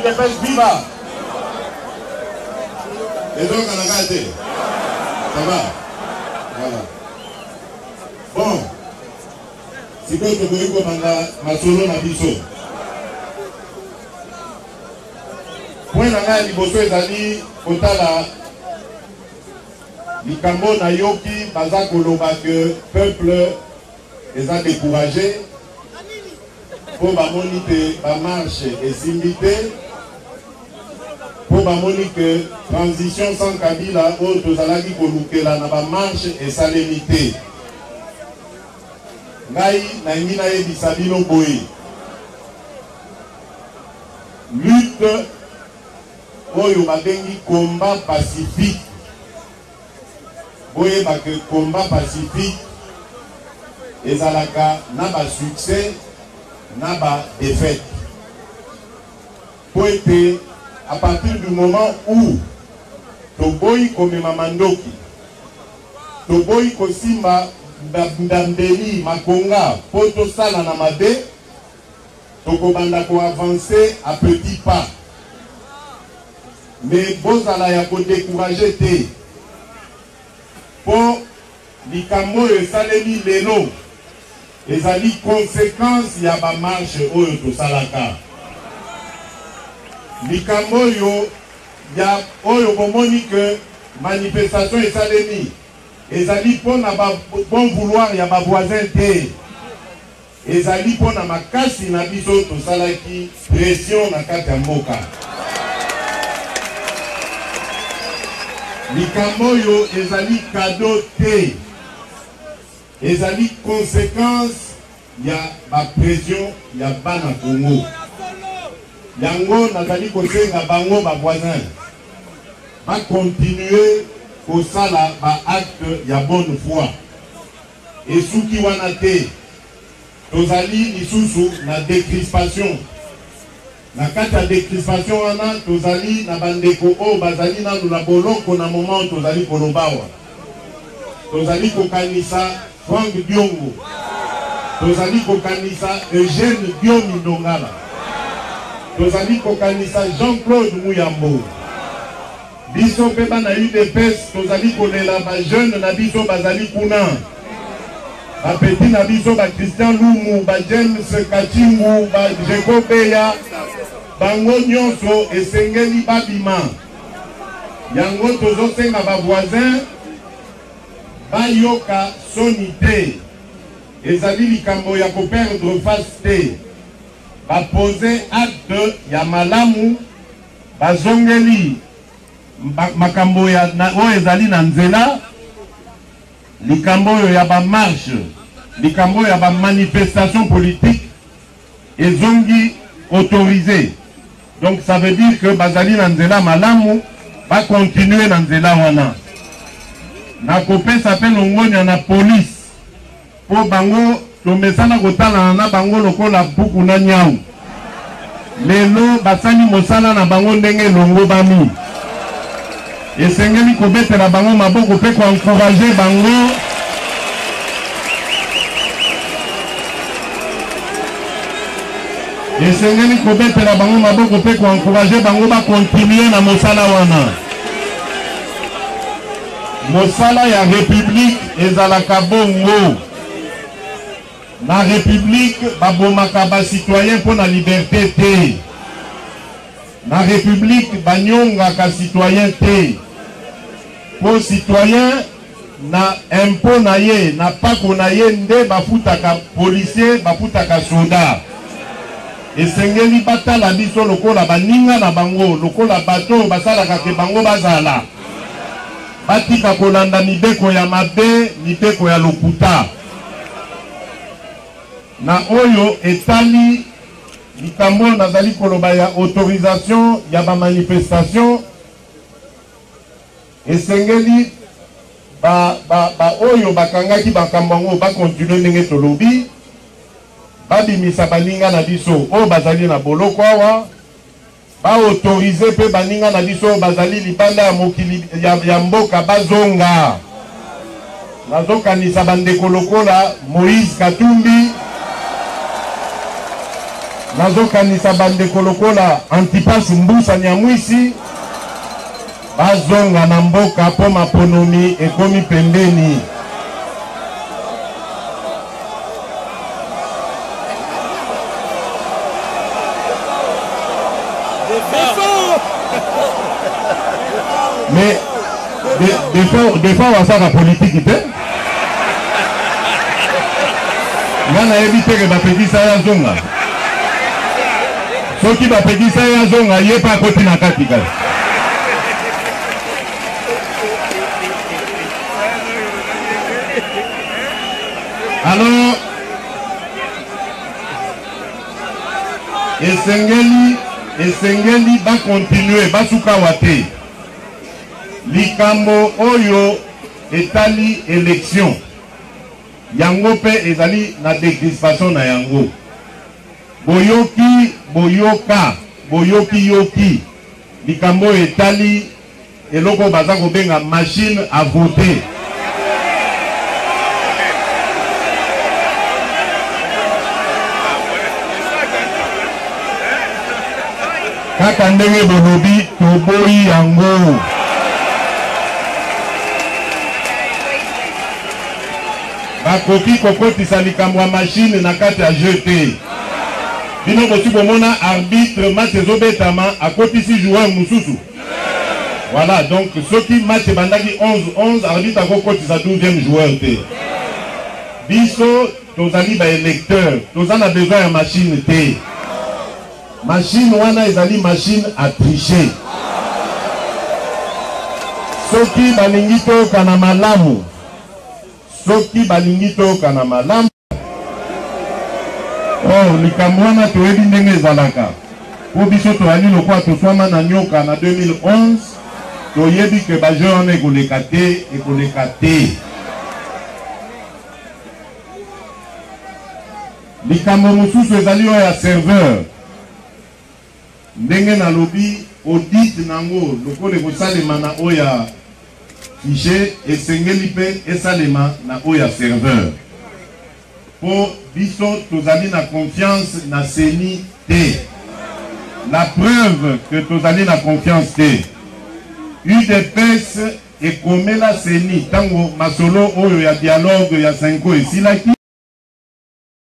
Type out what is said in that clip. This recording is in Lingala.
Udps viva! Ezokana kaka te. Ça va? Voilà. Bon. Sikoyo tokoki kobanda masolo na biso. Point na ngai ya liboso ezali kotala likambo nayoki baza koloba que peuple eza decourage mpo bamoni te bamarche esimbi te mpo bamoni ke transition sans Kabila oyo tozalaki kolukela na bamarche esalemi te. Ngai nalingi nayebisa bino boye, lutte oyo babengi combat pacifique, boyeba ke combat pacifique ezalaka na ba succès na ba défaite, mpo ete à partir du moment où toboyi komema mandoki, toboyi kosimba mbeli makonga mpo tosala na mabe, tokobanda ko avancer à petit pas. Mais bozala ya ko decourager te, mpo likambo oyo esalemi lelo ezali consequence ya ba marche oyo tosalaka. Likambo oyo ya oyo bomoni que manifestation esalemi ezali mpo na ba bon vouloir ya ba voisins te. Ezali mpo na makasi na biso tosalaki pression na kati ya mboka. Likambo oyo ezali cadeau te, ezali consequence ya ba pression ya bana Congo. Yango nazali kosenga bango ba voisins ba continuer kosala ba actes ya bonne foi. Esuki wana te, tozali lisusu na decrispation. Na kati ya decrispation wana, tozali na bandeko oyo bazali nanu na boloko na moment oyo tozali koloba awa. Tozali kokanisa Franck Diongo, tozali kokanisa Eugène Diomi Ndongala, tozali kokanisa Jean-Claude Muyambo. Biso mpe bana udps tozali kolela ba jeunes na biso bazali kuna, ba petits na biso ba Christian Lumu, ba James Kachingu, ba Jeko Beya, bango nyonso esengeli babima. Yango tozosenga ba voisins bayoka soni te, ezali likambo ya ko perdre face te, ba poser acte ya malamu. Bazongeli makambo ya oyo ezali na nzela, likambo oyo ya ba marche, likambo oyo ya ba manifestation politique ezongi autorise. Donc ça veut dire que bazali na nzela malamu, ba continuer na nzela wana. Nakopesa pe longonya na police Po bango tomesana kotalana na bango lokola mpuku na niawu. Lelo basali mosala na bango ndenge elongobami. Esengeli kobetela bango maboko pe ko encourager bango. Esengeli kobetela bango maboko pe ko encourager bango ba continuer na mosala wana. Mosala ya republique ezalaka bongo. Na republique babomaka ba citoyens mpo na liberte te. Na republique banyongaka citoyen te. Mpo citoyen na impot na ye, na pako na ye nde bafutaka policier, bafutaka soda. Esengeli batala biso lokola baninga na bango, lokola bato oyo basalaka ke bango bazala. Batika kolanda mibeko ya mabe, mibeko ya lokuta. Na oyo etali likambo oyo nazali koloba ya autorisation ya ba manifestations, esengeli ba, ba, ba oyo bakangaki makambo yango ba continuer ndenge tolobi, babimisa baninga na biso oyo bazali na boloko awa. Ba autoriser pe baninga na biso oyo bazali libanda ya mokili ya, ya mboka bazonga. Nazokanisa bandeko lokola Moïse Katumbi, Nazokanisa bandeko lokola Antipas Mbusa Nyamwisi bazonga na mboka mpo maponomi ekomi pembeni. Mais Defao asalaka politiki te. Nga nayebi te ke bapekisa ye azonga. Soki bapekisa ye azonga, ye mpe akoti na kati kasi. Alors esengeli esengeli bakontinue basuka awa te. Likambo oyo etali election yango mpe ezali na decrispation na yango. Boyoki, boyoka, boyoki yoki likambo oyo etali eloko oyo baza kobenga machine à voter. Kaka ndenge bolobi toboyi yango. Bakoki kokotisa likambo ya machine na kati ya jeu te. Bino bosi bomona arbitre match ezobetama akotisi joueur mosusu. Voilà, donc soki match ebandaki 11-11, arbitre akokotisa 12e joueur te. Biso tozali ba électeurs, toza na besoin ya machine te. Machine wana ezali machine à tricher. Soki balingi toyokana malamu, soki balingi toyokana malamu, or likambo wana toyebi ndenge ezalaka, mpo biso toyali lokola toswama na nyoka na 2011, toyebi ke ba jeu wana ekoleka te, ekoleka te. Likambo mosusu ezali oyo ya serveur. Ndenge nalobi, audit nango lokola ekosalema na oyo ya fichier, esengeli mpe esalema na oyo ya serveur. Mpo biso tozali na confiance na CENI te. La preuve que tozali na confiance te, udps ekomela CENI tango masolo oyo ya dialogue ya CENCO esilaki.